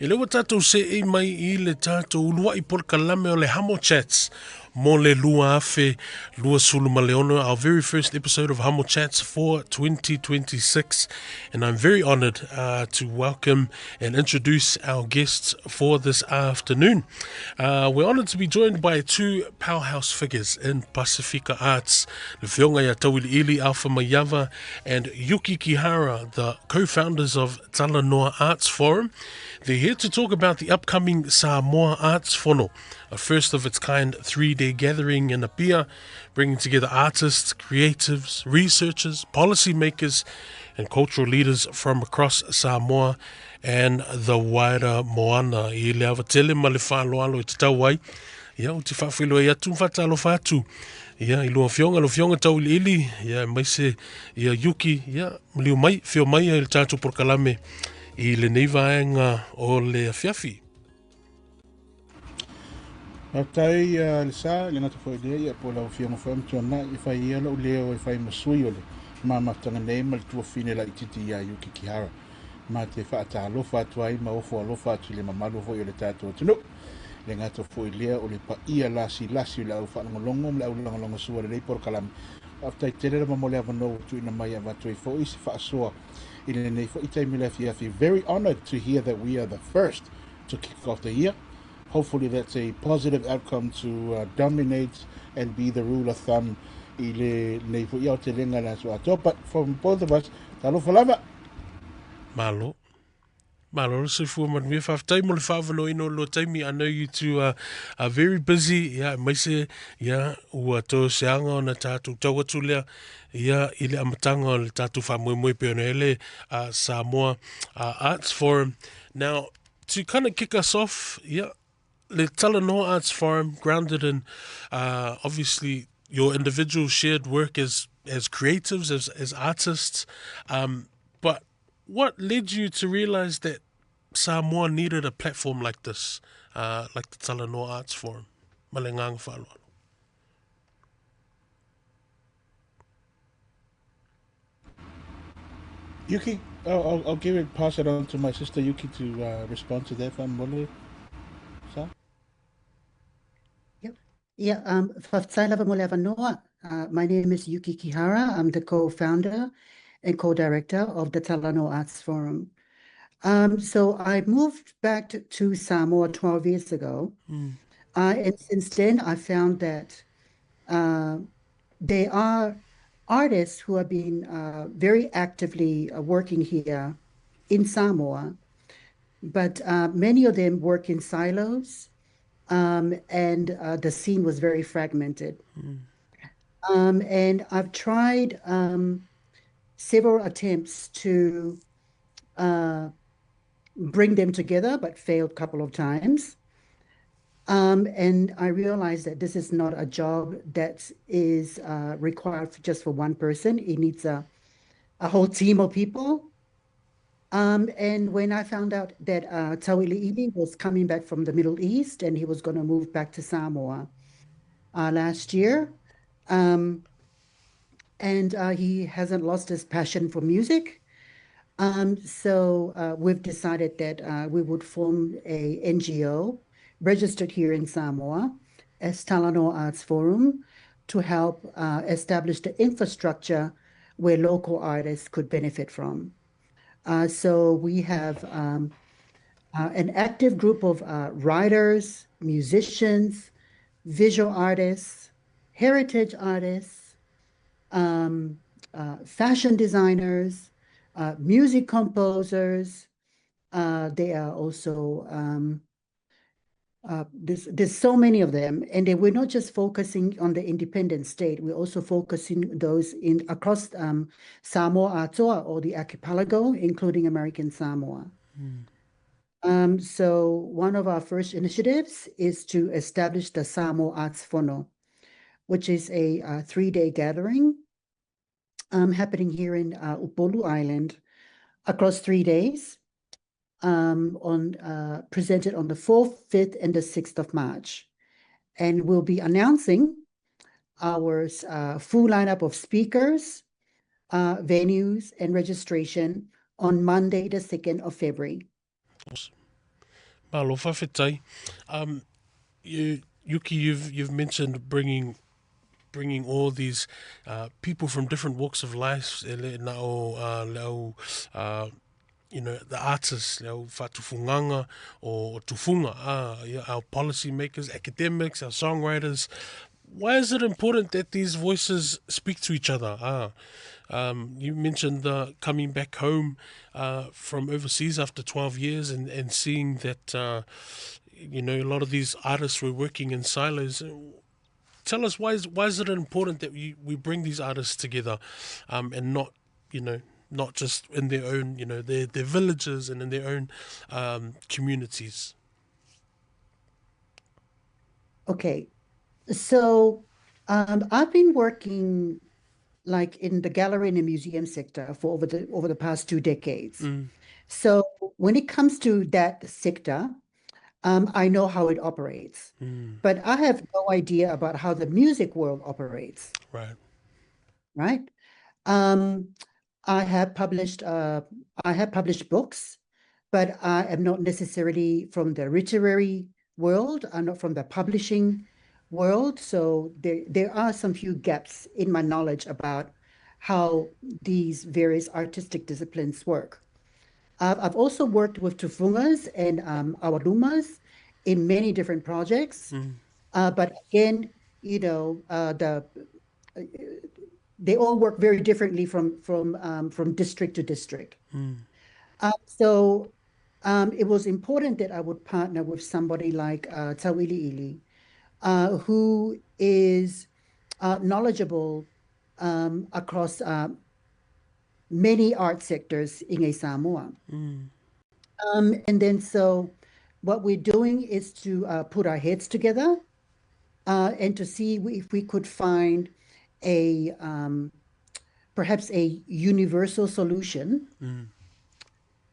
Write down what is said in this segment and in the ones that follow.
E lea ua tatou seei mai i le tatou uluai polokalame o le Hamo Chats mo le 2026, our very first episode of Hamo Chats for 2026. And I'm very honored to welcome and introduce our guests for this afternoon. We're honored to be joined by two powerhouse figures in Pasifika Arts, le Fionga ia Tauiliili Alpha Maiava and Yuki Kihara, the co-founders of Talanoa Arts Forum. They're here to talk about the upcoming Samoa Arts Fono, a first of its kind 3-day gathering in Apia, bringing together artists, creatives, researchers, policymakers, and cultural leaders from across Samoa and the wider moana. I le ava tele ma le whaaloalo i te tau ai. Ia, o te whaawhilo i atu, whatalofa atu. Ia, i lua fionga, lo fionga tau ili ili, ia, mai se, ia, Yuki, ia, maliu mai, whio mai ai le tātou porokalame i lenei vaega o le afiafi. Faafetai le sa i le gata foi lea ia po o lau Afioga foi ma Tuanai e fai ia lou leo e fai ma sui o le mamafataga nei ma le tuafine laitiiti ia Yuki Kihara. Ma te faatalofa atu ai ma ofo alofa atu i le mamalu foi o le tatou atunuu. Le gata foi lea o le paia lasilasi o le au faalogologo ma le au lagolagosua o lenei polokalame. Faafetai tele lava mo le avanoa ua tuuina mai e avatu ai foi se faasoa i lenei foi taimi le afiafi. Very honored to hear that we are the first to kick off the year. Hopefully that's a positive outcome to dominate and be the rule of thumb i lenei foi aotelega le aso atoa. But from both of us, talofa lava. Malo. Malo le soifua manuia. Faafetai mo le faaavanoaina o lua taimi. I know you two are very busy. Ia, aemaise, ia, ua toe o se aga ona tatou tau atu lea, ia, i le amataga o le tatou faamoemoe pei ona i ai le Samoa Arts Forum. Now, to kind of kick us off, ia, le Talanoa Arts Forum, grounded in, obviously, your individual shared work as creatives, as artists, but what led you to realize that Samoa needed a platform like this, like the Talanoa Arts Forum? Ma le agaga faaaloalo. Yuki, I'll give it, pass it on to my sister Yuki to respond to that one. Mole, sa? Yep. Yeah, faafetai lava mo le avanoa. My name is Yuki Kihara. I'm the co-founder and co-director of the Talanoa Arts Forum. So I moved back to Samoa 12 years ago. And since then, I found that there are artists who have been very actively working here in Samoa, but many of them work in silos, and the scene was very fragmented. And I've tried several attempts to bring them together, but failed a couple of times. And I realized that this is not a job that is required just for one person. It needs a whole team of people. And when I found out that Tauiliili was coming back from the Middle East and he was going to move back to Samoa last year, and he hasn't lost his passion for music. So we've decided that we would form a NGO registered here in Samoa as Talanoa Arts Forum to help establish the infrastructure where local artists could benefit from. So we have an active group of writers, musicians, visual artists, heritage artists, fashion designers, music composers. They are also, there's so many of them, and then we're not just focusing on the independent state, we're also focusing those in across Samoa Atoa or the archipelago, including American Samoa. So one of our first initiatives is to establish the Samoa Arts Fono, which is a 3-day gathering happening here in Upolu Island across 3 days, on presented on the 4th, 5th, and the 6th of March. And we'll be announcing our full lineup of speakers, venues, and registration on Monday, the 2nd of February. Awesome. Malo faafetai. You, Yuki, you've mentioned bringing all these people from different walks of life, e le na o le au, the artists, le au whaatufugaga o tufuga, yeah, our policy makers, academics, our songwriters. Why is it important that these voices speak to each other? You mentioned the coming back home from overseas after 12 years and seeing that, a lot of these artists were working in silos. Tell us, why is it important that we bring these artists together and not just in their own, their villages and in their own communities? Okay, so I've been working like in the gallery and the museum sector for over the past 2 decades. So when it comes to that sector, I know how it operates, but I have no idea about how the music world operates. Right? I have published books, but I am not necessarily from the literary world. I'm not from the publishing world. So there are some few gaps in my knowledge about how these various artistic disciplines work. I've also worked with Tufugas and Aualumas in many different projects. But again, they all work very differently from district to district. So it was important that I would partner with somebody like Tauiliili, who is knowledgeable across many art sectors in a Samoa. And then so what we're doing is to put our heads together and to see if we could find a perhaps a universal solution.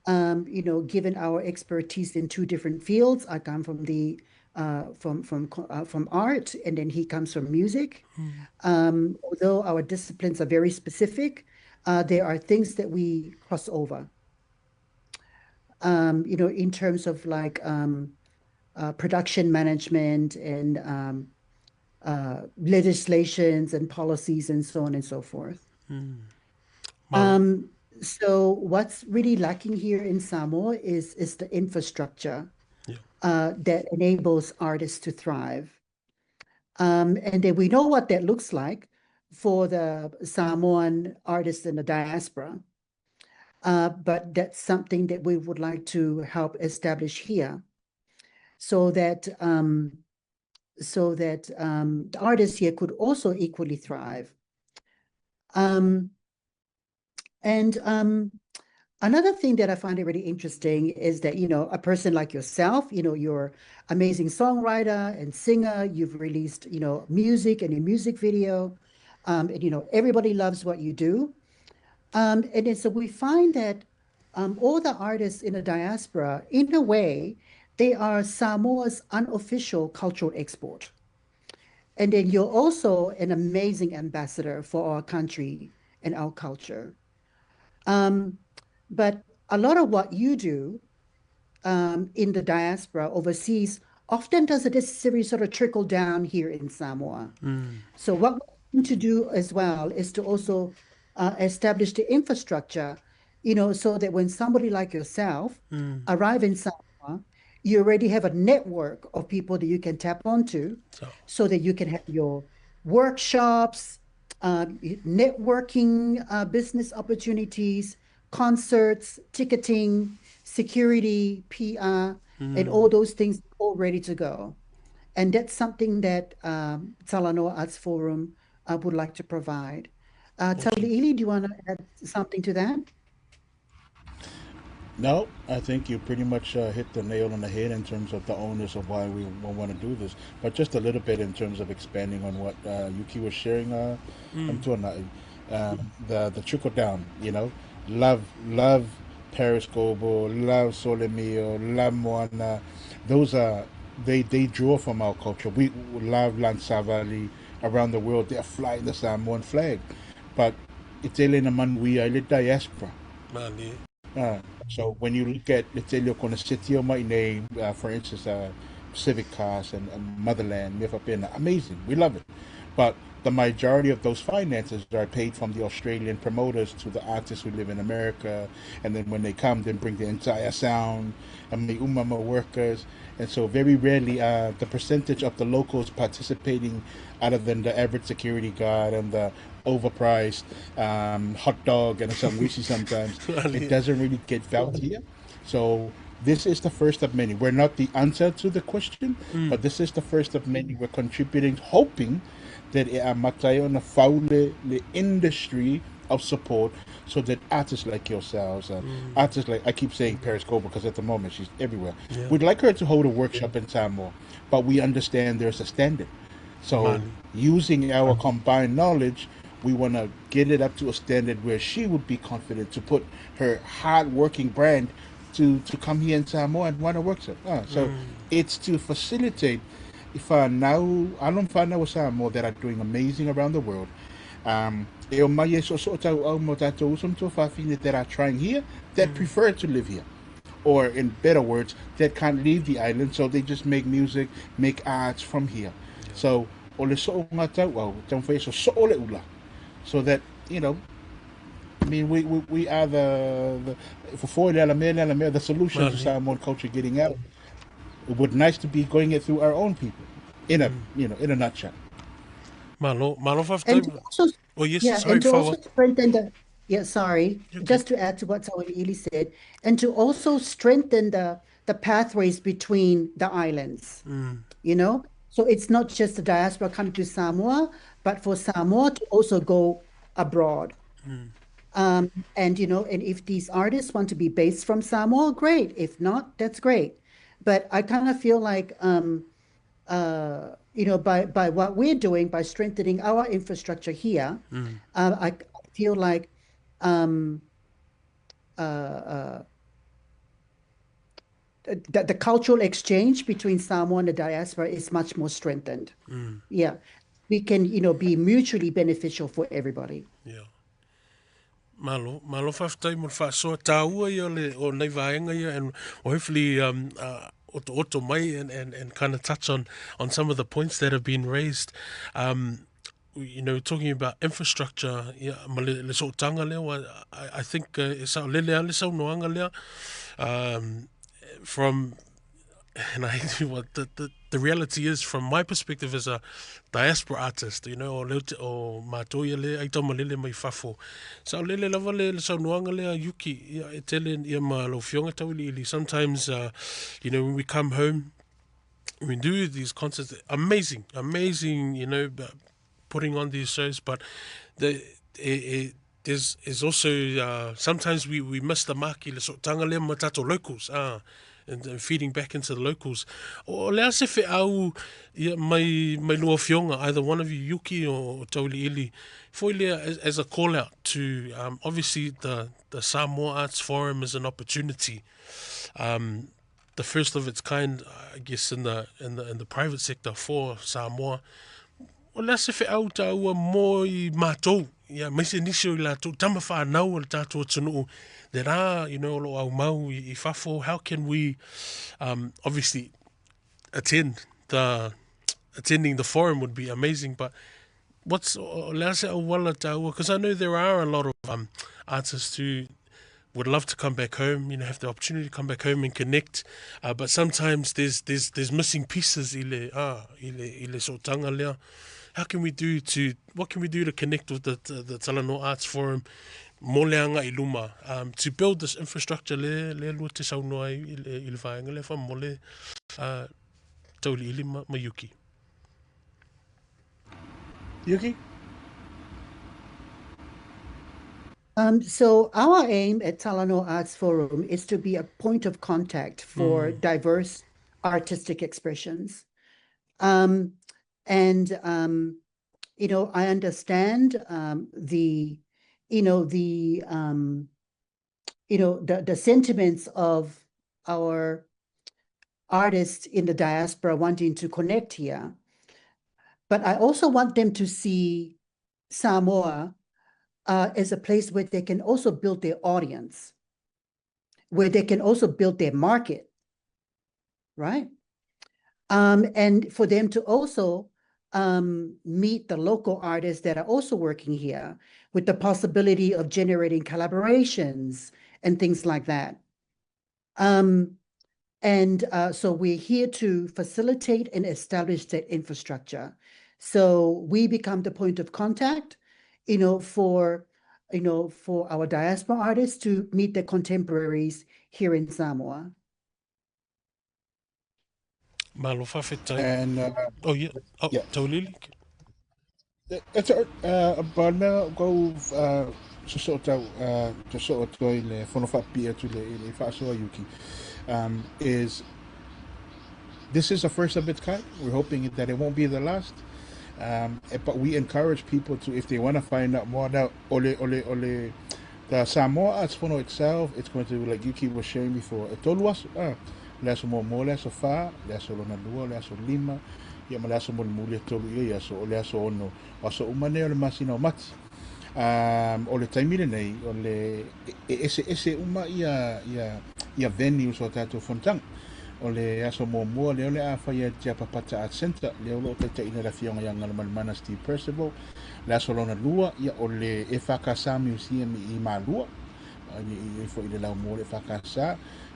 Given our expertise in two different fields, I come from the from art, and then he comes from music. Although our disciplines are very specific, there are things that we cross over. In terms of like production management and legislations and policies and so on and so forth. So what's really lacking here in Samoa is the infrastructure that enables artists to thrive. And then we know what that looks like for the Samoan artists in the diaspora. But that's something that we would like to help establish here so that the artists here could also equally thrive. And another thing that I find it really interesting is that, a person like yourself, you're amazing songwriter and singer, you've released, music and a music video, and everybody loves what you do. And then so we find that all the artists in the diaspora, in a way, they are Samoa's unofficial cultural export. And then you're also an amazing ambassador for our country and our culture. But a lot of what you do in the diaspora overseas often doesn't necessarily sort of trickle down here in Samoa. So what we need to do as well is to also establish the infrastructure, so that when somebody like yourself arrive in Samoa, you already have a network of people that you can tap onto so that you can have your workshops, networking, business opportunities, concerts, ticketing, security, PR, and all those things all ready to go. And that's something that Talanoa Arts Forum would like to provide. Tauiliili, do you want to add something to that? No, I think you pretty much hit the nail on the head in terms of the onus of why we want to do this. But just a little bit in terms of expanding on what Yuki was sharing, the trickle down, love Parris Goebel, love Sole Mio, love Moana. Those are they draw from our culture. We love Lan Savali around the world. They're flying the Samoan flag, but it's ele na manuia i le diaspora. Mani. So when you look at le tele o koneseti o mai nei, for instance, Pacific Cast and Motherland, mea faapena, amazing, we love it. But the majority of those finances are paid from the Australian promoters to the artists who live in America. And then when they come, they bring the entire sound and the umama workers. And so very rarely the percentage of the locals participating, other than the average security guard and the overpriced hot dog and some whiskey sometimes, it doesn't really get felt here. So this is the first of many. We're not the answer to the question, but this is the first of many. We're contributing, hoping that e amata ai ona fau le industry of support so that artists like yourselves, artists like, I keep saying Paris Gold because at the moment she's everywhere. We'd like her to hold a workshop in Samoa, but we understand there's a standard. So using our combined knowledge, we want to get it up to a standard where she would be confident to put her hard-working brand to come here in Samoa and run a workshop. So it's to facilitate if now alo ma fanau o Samoa that are doing amazing around the world. E o mai e so so tau au mo tātou uso ma tuafafine that are trying here, that prefer to live here. Or in better words, that can't leave the island, so they just make music, make arts from here. So, o le so ngā tau au, tau whai so so o le ula. So that, I mean, we are the for four le ala mea, le ala mea, the solution to Samoan culture getting out. It would nice to be going it through our own people, in a you know, in a nutshell. Malo, malo And faafetai. to also, Oh yes, yeah, sorry, and to Fawa. also strengthen the, yeah, sorry, Okay. just to add to what Tauiliili said, and to also strengthen the pathways between the islands, you know? So it's not just the diaspora coming to Samoa, but for Samoa to also go abroad. And you know, and if these artists want to be based from Samoa, great. If not, that's great. But I kind of feel like you know, by what we're doing, by strengthening our infrastructure here, I feel like the cultural exchange between Samoa and the diaspora is much more strengthened. Yeah. We can, be mutually beneficial for everybody. Yeah. Malo, malo faafetai mo le faasoa tāua ia le o nei vaega ia and hopefully oto oto mai and kind of touch on some of the points that have been raised. Talking about infrastructure, yeah, ma le so'otaga lea, I think e sa'olele a le saunoaga lea, from and I what the reality is from my perspective as a diaspora artist, o leo o mātou ia le ai taumalele mai fafo. Sa o lele lava le saunoaga lea Yuki, ia, e tele ia ma lau fioga Tauiliili. Sometimes, when we come home, we do these concerts, amazing, amazing, putting on these shows, but there's is also sometimes we miss the mark i le so'otaga lea ma tātou locals, and feeding back into the locals. O lea se feau ia mai lua fioga, either one of you, Yuki or Tauiliili, foi lea as a call out to, obviously the Samoa Arts Forum is an opportunity. The first of its kind, I guess, in the private sector for Samoa. O lea se feau tāua mo i mātou, ia, mai se nisi o i lātou, tama whānau o le tātou atunuu, that are, o lo au mau i fafo, how can we, obviously, attending the forum would be amazing, but what's, o lea se auala tāua, because I know there are a lot of artists who would love to come back home, have the opportunity to come back home and connect, but sometimes there's missing pieces i le, i le so'otaga lea. How can we do to, what can we do to connect with the Talanoa Arts Forum mo le aga i luma, to build this infrastructure le lua te saunoa ai i le vaega lea fa mo le Tauiliili ma Yuki. Yuki? So our aim at Talanoa Arts Forum is to be a point of contact for diverse artistic expressions. And I understand the, you know, the, you know, the sentiments of our artists in the diaspora wanting to connect here. But I also want them to see Samoa as a place where they can also build their audience. where they can also build their market, right? And for them to also meet the local artists that are also working here with the possibility of generating collaborations and things like that. And so we're here to facilitate and establish that infrastructure. So we become the point of contact, for our diaspora artists to meet their contemporaries here in Samoa. Malo faafetai. And Oh yeah. Oh, yeah, Tauiliili. it's a ba mea kou so tau to so toi le fono fa pia tu le le faasoa Yuki is this is the first of its kind. We're hoping that it won't be the last. But we encourage people to, if they want to find out more now, ole ole ole, the Samoa Arts Fono itself, it's going to, like Yuki was sharing before, e tolu aso, le aso muamua, le aso fa, le aso lona lua, le aso lima, ia ma le aso mulimuli e tolu ia aso, o le aso ono, o aso uma nei o le masina o Mati. O le taimi lenei, o le e ese ese uma ia venues o tātou fonotaga. O le aso muamua lea o le a faia Tiapapata Art Center, lea o loo taitaiina le afioga ia Galumalemana Steve Percival. Le aso lona lua, ia o le EFKS Museum i Malua, i foi i le laumua le EFKS,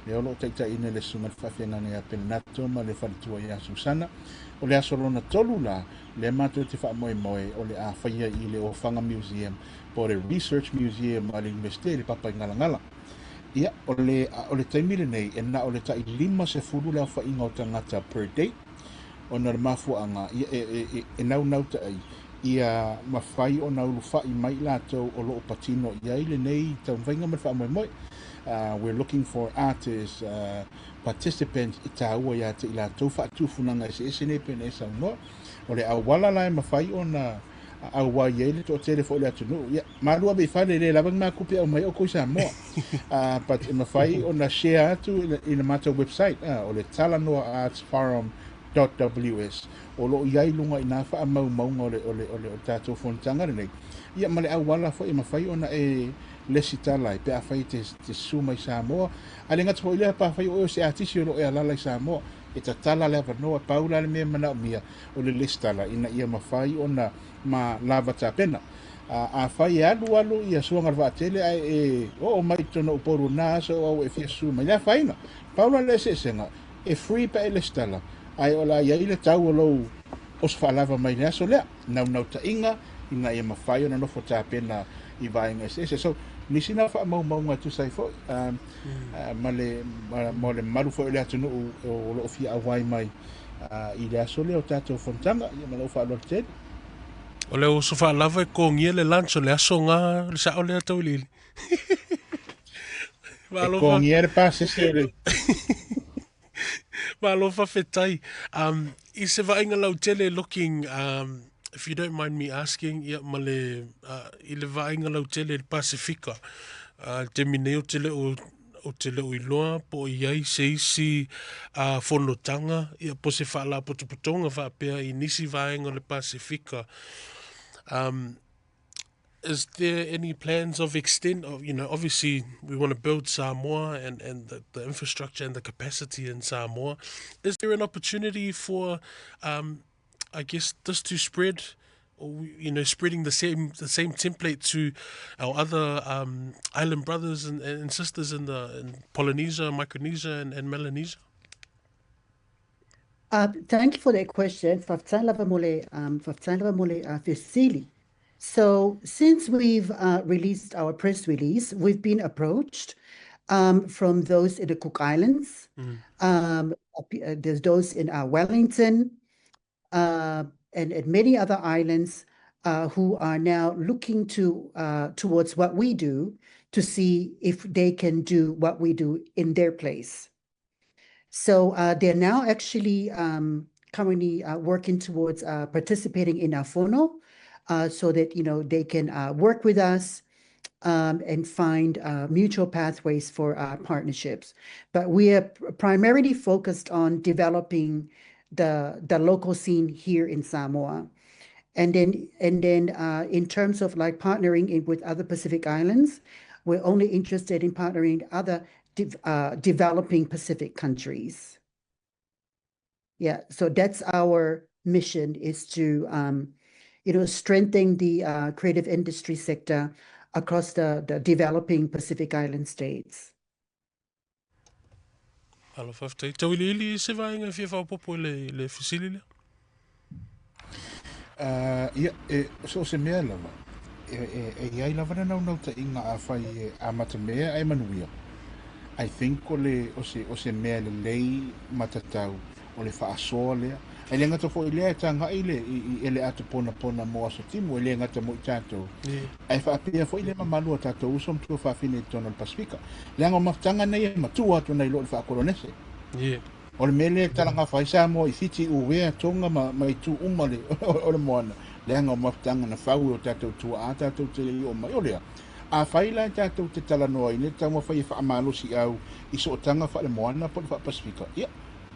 lea o loo taitaiina le susuga le faafeagaga ia Penato ma le faletua ia Susana. O le aso lona tolu la, lea matou te faamoemoe o le a faia i le Ofaga Museum po o le Research Museum a le Iunivesite i le Papaigalagala. Ia, o le taimi lenei, e na o le tai 50 le aofaiga o tagata per day, ona le mafuaaga, ia, e naunau taai, ia mafai ona ulufai mai latou o loo patino i ai lenei taumafaiga ma le faamoemoe. We're looking for artists, participants e taua ia te i latou faatufunaga eseese nei pena e saunoa. O le auala la e mafai ona auai ai le toatele foi le atunuu. Ia, malu ave i fale le lava ni makupe au mai o koi Samoa. But e mafai ona share atu i le matou website, o le talanoaartsforum.ws o loo i ai luga i nā faamaumauga o le tatou fonotaga lenei. Ia ma le auala foi e mafai ona e lesitala ai pe afai te susu mai Samoa. A le gata foi lea pa fai o se atisi o loo e alala i Samoa. E tatala le avanoa pau la le mea manaomia o le lesitala ina ia mafai ona ma lava tapena. A fai e alu alu ia suaga le vaatele ae e oo mai totonu o Upolu na aso au e fia susu mai le afaina. Pau la le eseesega e free pa e lesitala ae o la iai le tau o lou oso faalava mai le aso lea. Naunautaiga ina ia mafai ona nofo tapena i vaega eseese. So nisi na faamaumauga e tusa ai foi ma le ma le mamalu foi o le atunuu o loo fia auai mai i le aso lea o tatou fonotaga ia ma lou faaaloalo tele. O le oso faalava e kogia le lunch o le aso ngā le sao lea Tauiliili. E Malo fa kogia le pasese o le malo faafetai. I se vaaiga lautele looking, if you don't mind me asking, ia ma le i le vaaiga lautele i le Pasifika. Taimi nei o te leo iloa po o i ai se isi fonotaga ia po se faalapotopotoga faapea i nisi vaega o le Pasifika. Is there any plans of extend of, obviously we want to build Samoa and the infrastructure and the capacity in Samoa. Is there an opportunity for I guess this to spread, or spreading the same template to our other island brothers and sisters in Polynesia, Micronesia and Melanesia? Thank you for that question. Faafetai lava mo le faafetai lava mo le fesili. So since we've released our press release, we've been approached from those in the Cook Islands. There's those in Wellington and many other islands who are now looking to towards what we do to see if they can do what we do in their place. So they're now actually currently working towards participating in our fono so that they can work with us and find mutual pathways for partnerships. But we are primarily focused on developing the local scene here in Samoa. And then in terms of like partnering with other Pacific Islands, we're only interested in partnering other developed developing Pacific countries. Yeah, so that's our mission, is to strengthen the creative industry sector across the developing Pacific Island states. Malo faafetai. Tauiliili se vaega e fia faaopoopo i le fesili lea? Ia, e, so o se mea lava, e i ai lava le naunautaiga afai e amatamea ae manuia. I think o le, o se mea lelei ma tatau o le faasoa lea. Ae le gata foi i lea e tagai le i ele ata ponapona mo aso timu, e le gata mo i tatou. Ae faapea foi le mamalu o tatou uso ma tuafafine i totonu o le Pasifika. Leaga o mafutaga nei e matua atu nai lo le faakolonese. O le mea lea e talagafa ai Samoa i Fiti, Uwea, Tonga ma itu uma le, o le moana. Leaga o mafutaga na fau e o tatou tuaa tatou te le i oo mai. O lea, afai la e tatou te talanoa i le taumafai e faamalosi au i sootaga faalemoana po o le faapasifika, ia,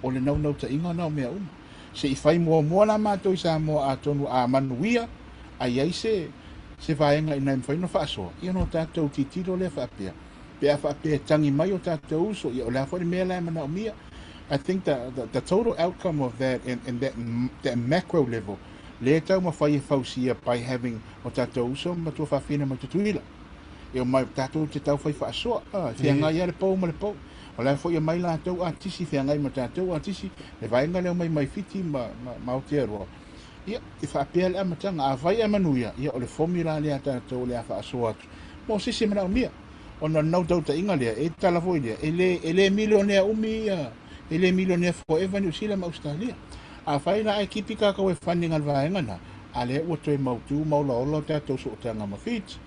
o le naunautaiga na o mea uma. Se i fai muamua la matou i Samoa atonu a manuia, a i ai se vaega ina e mafai ona faasoa, ia no tatou tilotilo lea faapea. Pe a faapea e tagi mai o tatou uso, ia o le a foi le mea la e manaomia. I think the total outcome of that and that macro level, lea taumafai e fausia by having o tatou uso ma tuafafine mai Tutuila. E o mai tatou te taufai faasoa, feagai lava le pou ma le pou. O la foi e mai latou atisi feagai ma tatou atisi, le vaega lea o mai mai Fiti ma Aotearoa. Ia, e faapea le amataga, afai e manuia, ia o le formula lea a tatou le a faasoa atu. Mo se isi e manaomia. Ona o le naunautaiga lea, e tala foi lea, e le milionea umi ia, e le milionea forever Niu Sila ma Australia. Afai la ae kipi tatou e funding a le vaega na, a lea ua toe mautu ma olaola o tatou sootaga ma Fiti,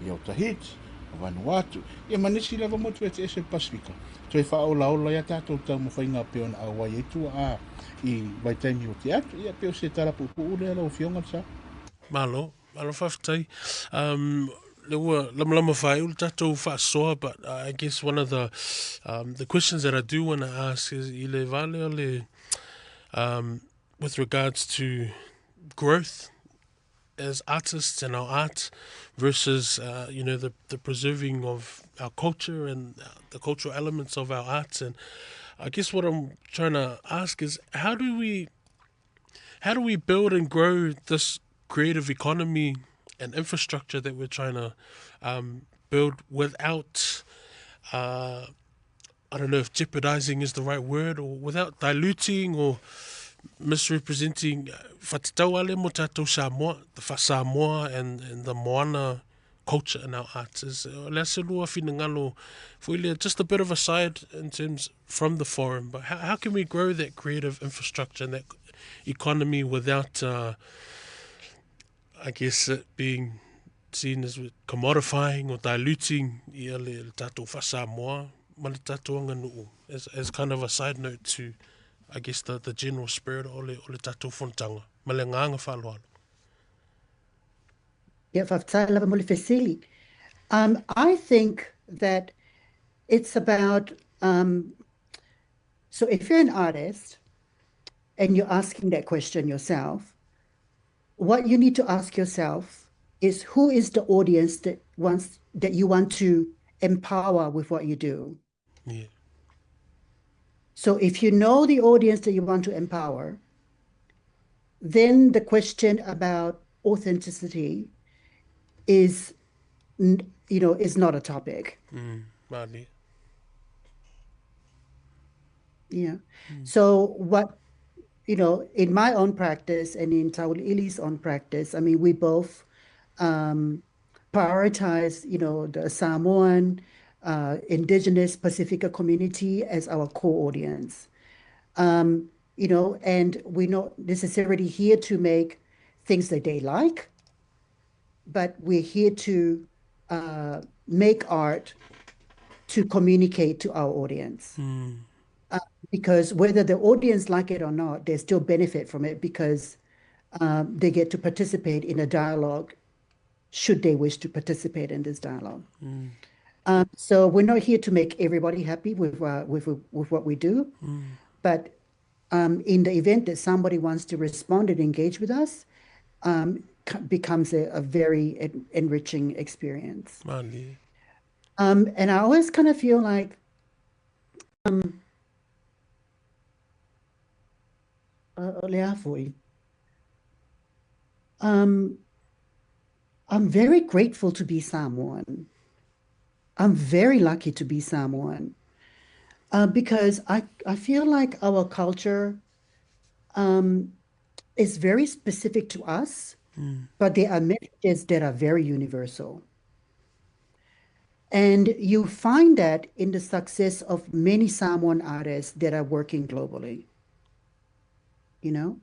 ia o Tahiti, o Vanuatu, ia ma nisi lava motu eseese o le Pasifika, toe faaolaola ia tatou taumafaiga pei ona auai ai tuaa i vaitaimi o te atu. Ia pei o se tala puupuu lea lau Afioga le sa. Malo, malo faafetai. Le ua lamalama faaiu le tatou faasoa, but I guess one of the questions that I do want to ask is i le vā lea o le with regards to growth as artists and our art versus the preserving of our culture and the cultural elements of our arts. And I guess what I'm trying to ask is how do we build and grow this creative economy and infrastructure that we're trying to build without, I don't know if jeopardizing is the right word, or without diluting or misrepresenting faatatau ale mo tatou Samoa, the Samoa and the Moana culture in our arts. Is le a se lua finagalo foi lea, just a bit of a side in terms from the forum, but how can we grow that creative infrastructure and that economy without, I guess, it being seen as commodifying or diluting ia le tatou faa-Samoa ma le tatou aganuu, as kind of a side note to, I guess, the general spirit o le tatou fonotaga ma le agaga faaaloalo? Yeah, faafetai lava mo le fesili. I think that it's about, so if you're an artist and you're asking that question yourself, what you need to ask yourself is who is the audience that you want to empower with what you do? So if you know the audience that you want to empower, then the question about authenticity is you know is not a topic. Malie. Yeah. So what in my own practice and in Tauiliili's own practice, I mean, we both prioritize the Samoan, indigenous Pacifica community as our core audience. And we're not necessarily here to make things that they like, but we're here to make art to communicate to our audience. Because whether the audience like it or not, they still benefit from it because they get to participate in a dialogue should they wish to participate in this dialogue. So we're not here to make everybody happy with what we do, but in the event that somebody wants to respond and engage with us, becomes a very enriching experience. Malie. And I always kind of feel like O le a foi? I'm very grateful to be Samoan. I'm very lucky to be Samoan because I feel like our culture is very specific to us, but there are messages that are very universal. And you find that in the success of many Samoan artists that are working globally, you know?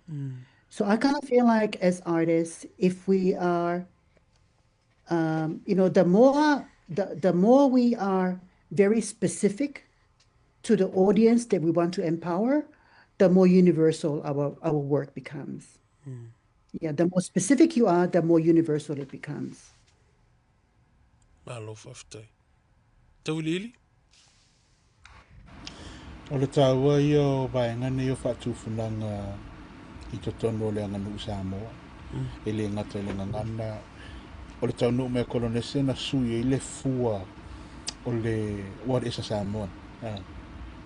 So I kind of feel like as artists, if we are, the more we are very specific to the audience that we want to empower, the more universal our work becomes. Yeah, the more specific you are, the more universal it becomes. Malo faafetai. Tauiliili? O le taua ia o vaega nei o faatufunaga i totonu o le aganuu Samoa. E le gata i le gagana, o le taunuu mai a Kolonese na sui ai le fua o le what is a Samoan.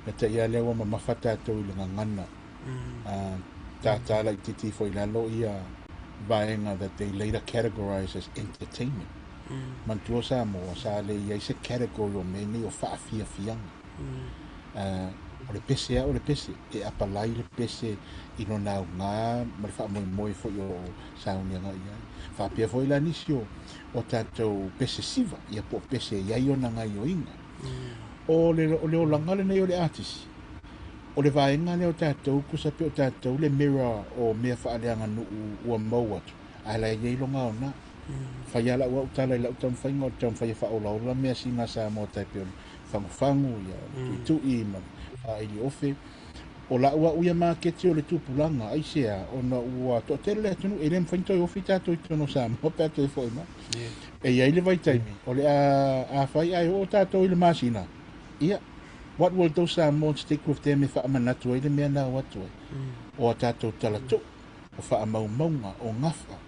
E te ia lea ua mamafa tatou i le gagana. Tātā laitiiti ifo i lalo ia vaega that they later categorize as entertainment. Manatua Samoa, sa le i ai se category o mea nei o faafiafiaga. O le pese a o le pese, e apalai le pese i lona augā ma le faamoemoe foi o sauniga i ai. Faapea foi la nisi o tatou pese siva, ia po o pese e i ai ona gaioiga. O le olaga lenei o le atisi, o le vaega lea o tatou kusa pe o tatou le mirror o mea faaleaganuu ua maua atu, ae la e i ai loga ona. Fai lava lau au tala i lau taumafaiga o le taumafai e faaolaola mea sina Samoa tai pei o le fagufagu, ia tuitui ma faaili ofe. O lau au ia maketi o le tupulaga, aisea? Ona ua toatele le atunuu, e le mafai ona toe ofi tatou i totonu o Samoa pe a toe foi mai. E i ai le vaitaimi, o le a fai ae oo tatou i le masina, ia, what will those Samoans stick with them e faamanatu ai le mea na o atu ai? O a tatou talatuu, o faamaumauga, o gafa.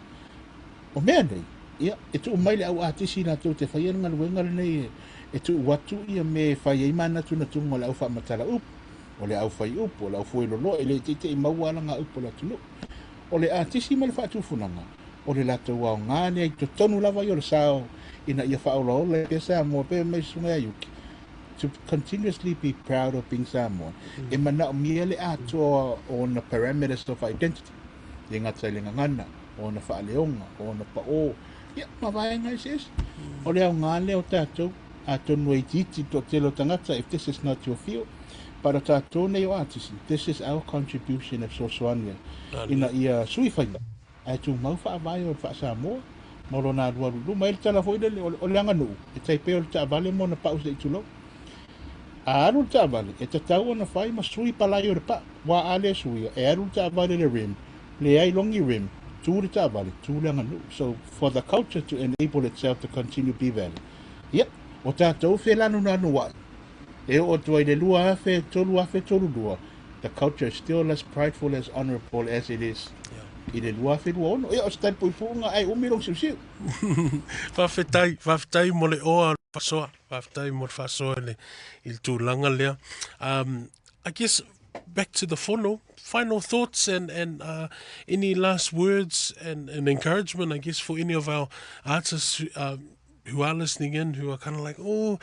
O mea nei, ia, e tuu mai le au atisi latou te faia le galuega lenei e tuu atu ia me e fai ai manatunatuga o le au faamatala upu, o le au fai upu, o le au fueloloa, e le teitei maua alaga upu o le atunuu. O le atisi ma le faatufunaga, o le latou aoga lea i totonu lava ia o le sao ina ia faaolaola pea Samoa pe mai susuga ia Yuki. To continuously be proud of being Samoan. E manaomia le atoa o ona parameters of identity. E gata i le gagana, o ona faaleoga, o ona pao, ia, ma vaega eseese. O le aoga lea o tatou, atonu e itiiti le toatele o tagata if this is not your field, but o tatou nei o atisi, this is our contribution e fesoasoani ai. Ina ia sui faiga, ae tumau faavae o le faa-Samoa, ma lona alualu i luma. E le tala foi lele, o le aganuu, e tai pei o le taavale ma ona pau se i tulou. A alu le taavale, e tatau ona fai ma sui palai o le pau. Ua a le suia, e alu le taavale le rim, leai logi rim, tu le taavale, tu le aganuu. So for the culture to enable itself to continue be valid, ia, o tatou felanunanu ai, e oo atu ai le 2000, 3032, the culture is still as prideful, as honorable as it is i le 2026. Ia, o se tali puipuiga ae umi lou siusiu. Faafetai, faafetai mo le oa o le faasoa. Faafetai mo le faasoa i le tulaga lea. I guess back to the fono, final thoughts and any last words and encouragement, I guess, for any of our artists who are listening in, who are kind of like, oh,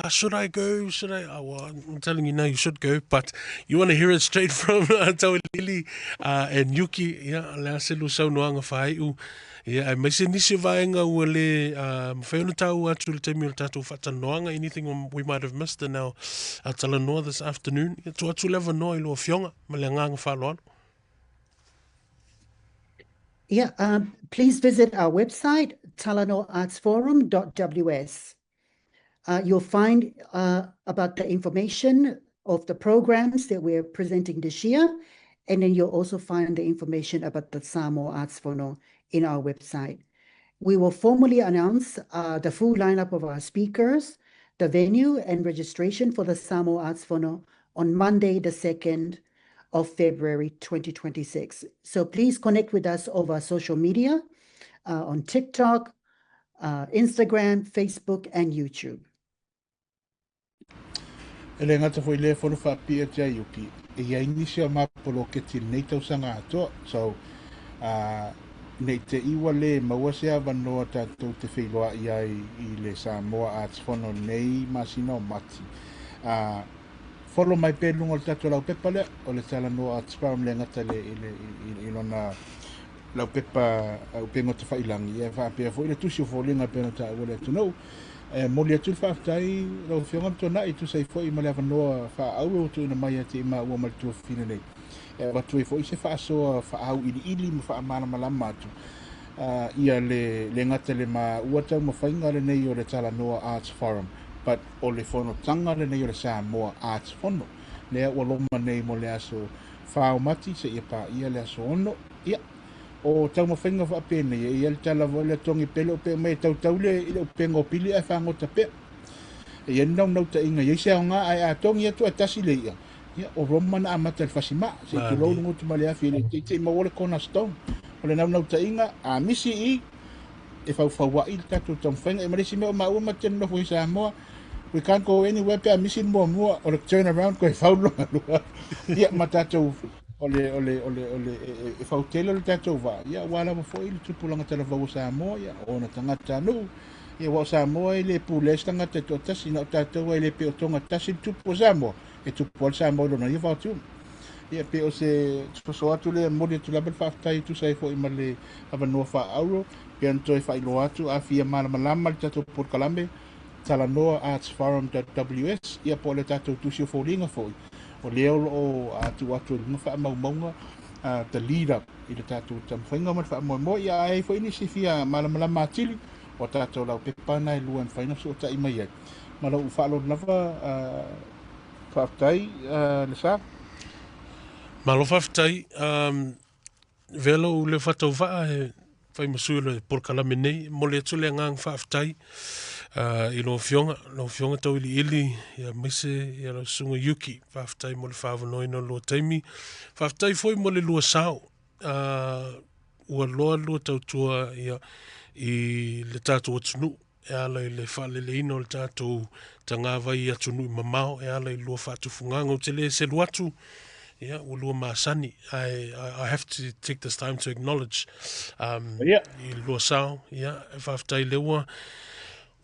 should I go? Should I? Oh, well, I'm telling you now, you should go. But you want to hear it straight from Tauiliili and Yuki. Yeah, le a se lu saunoaga faaiu. Yeah, aemaise nisi o vaega ua le mafai ona taua atu i le taimi o le tatou faatalanoaga, anything we might have missed in our talanoa this afternoon. Ia, tuu atu le avanoa i lua afioga ma le agaga faaaloalo. Yeah, please visit our website, talanoaartsforum.ws. You'll find about the information of the programs that we're presenting this year, and then you'll also find the information about the Samoa Arts Fono in our website. We will formally announce the full lineup of our speakers, the venue, and registration for the Samoa Arts Fono on Monday, the 2nd of February 2026. So please connect with us over social media on TikTok, Instagram, Facebook, and YouTube. E le gata foi i lea fono faapipii ia te Yuki, e i ai nisi o ma poloketi i lenei tausaga atoa. So, ne i te i ua lē maua se avanoa tatou te feiloai ai i le Samoa Arts Fono i lenei masina o Mati. Follow mai pea i luga o le tatou laupepa lea, o le Talanoa Arts Forum le gata i le, i lona laupepa upega tafailagi, ia faapea foi le tusi o foliga e pei ona taua le atunuu. E momoli atu le faafetai lau Afioga ma Tuanai e tusa ai foi ma le avanoa faaauro ua tuuina mai ia te i maua ma le tuafafine nei. E avatu ai foi se faasoa faaauiliili ma faamalamalama atu ia le le gata le maua taumafaiga lenei o le Talanoa Arts Forum, but o le fonotaga lenei o le Samoa Arts Fono lea ua loma nei mo le aso 4 o Mati seia paia le aso 6. Ia, o taumafaiga faapenei, e i ai le tala foi lea, togi pea le upega mai e tautau le i le upega o pili ae fagota pea. E i ai le naunautaiga, e i ai se aoga, ae a togi atu ae tasi le i'a, ia, o Roma na amata i le fasimaa, se i tulou le gutu ma le afi, e le teitei maua le cornerstone. O le naunautaiga, a misi i, e faufaua'i le tatou taumafaiga. Ia ma le isi mea o maua ma te nonofo i Samoa, we can't go anywhere pe a misi le muamua, o le turn around koe fau lona lua. Ia, ma tatou, o le, o le, o le, o le, e, e fautele le tatou vaa, ia, aua lava foi le tupulaga talavou o Samoa, ia, o ona tagatanuu, ia, aua o Samoa e le pulea se tagata e toatasi, na o tatou e le pe o toga tasi le tupu o Samoa, e tupu ai le Samoa i lona ia vaotiuma. Ia, pe o se soso atu lea, momoli atu lava le faafetai e tusa ai foi ma le avanoa faaauro, pei ona toe faailoa atu, a fia malamalama le tatou polokalame, talanoa artsforum.ws, ia po o le tatou tusi o foliga foi, o lea o lo o tuu atu i luga faamaumauga the lead up i le tatou taumafaiga ma le faamoemoe. Ia, a i ai foi nisi fia malamalama atili, o tatou laupepa na e lua e mafai ona fesootai mai ai. Ma lou faaaloalo lava, faafetai Lesa. Malo faafetai. Avea lou leo faatauvaa e fai ma sui o le polokalame nei. E momoli atu le agaga faafetai i lau Afioga, lau Afioga Tauiliili, aemaise ia lau Susuga Yuki. Faafetai mo le faaavanoaina o le lua taimi. Faafetai foi mo le lua sao. Ua loa le lua tautua ia, i le tatou atunuu e ala i le faaleleina o le tatou tagavai i atunuu mamao e ala i lua faatufugaga. Ou te le selu atu, ia, ua lua masani. I have to take this time to acknowledge i lua sao. Ia, e faafetai lea ua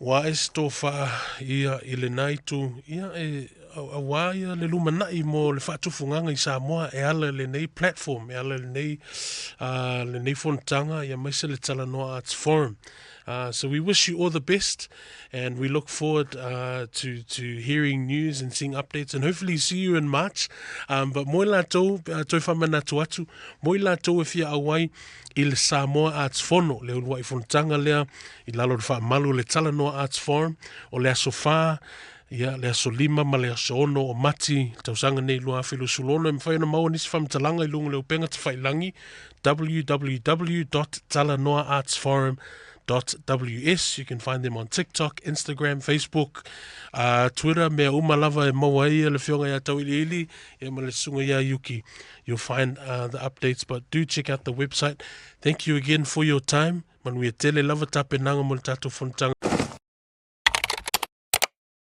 ua ae se tofa ia i lena itu, ia, e auā ia le lumanai mo le faatufugaga i Samoa e ala i lenei platform, e ala i lenei, lenei fonotaga, ia aemaise le Talanoa Arts Forum. So we wish you all the best and we look forward to hearing news and seeing updates and hopefully see you in March. But mo i latou, toe faamanatu atu, mo i latou e fia auai i le Samoa Arts Fono, le uluai fonotaga lea i lalo o le faamalu o le Talanoa Arts Forum, o le aso 4, ia, le aso 5 ma le aso 6 o Mati, tausaga nei 2026, e mafai ona maua nisi faamatalaga i luga o le upega tafailagi www.talanoaartsforum.ws. You can find them on TikTok, Instagram, Facebook, Twitter, mea uma lava e maua ai le Afioga ia Tauiliili ia ma le Susuga ia Yuki. You'll find the updates, but do check out the website. Thank you again for your time. Manuia tele lava tapenaga mo le tatou fonotaga.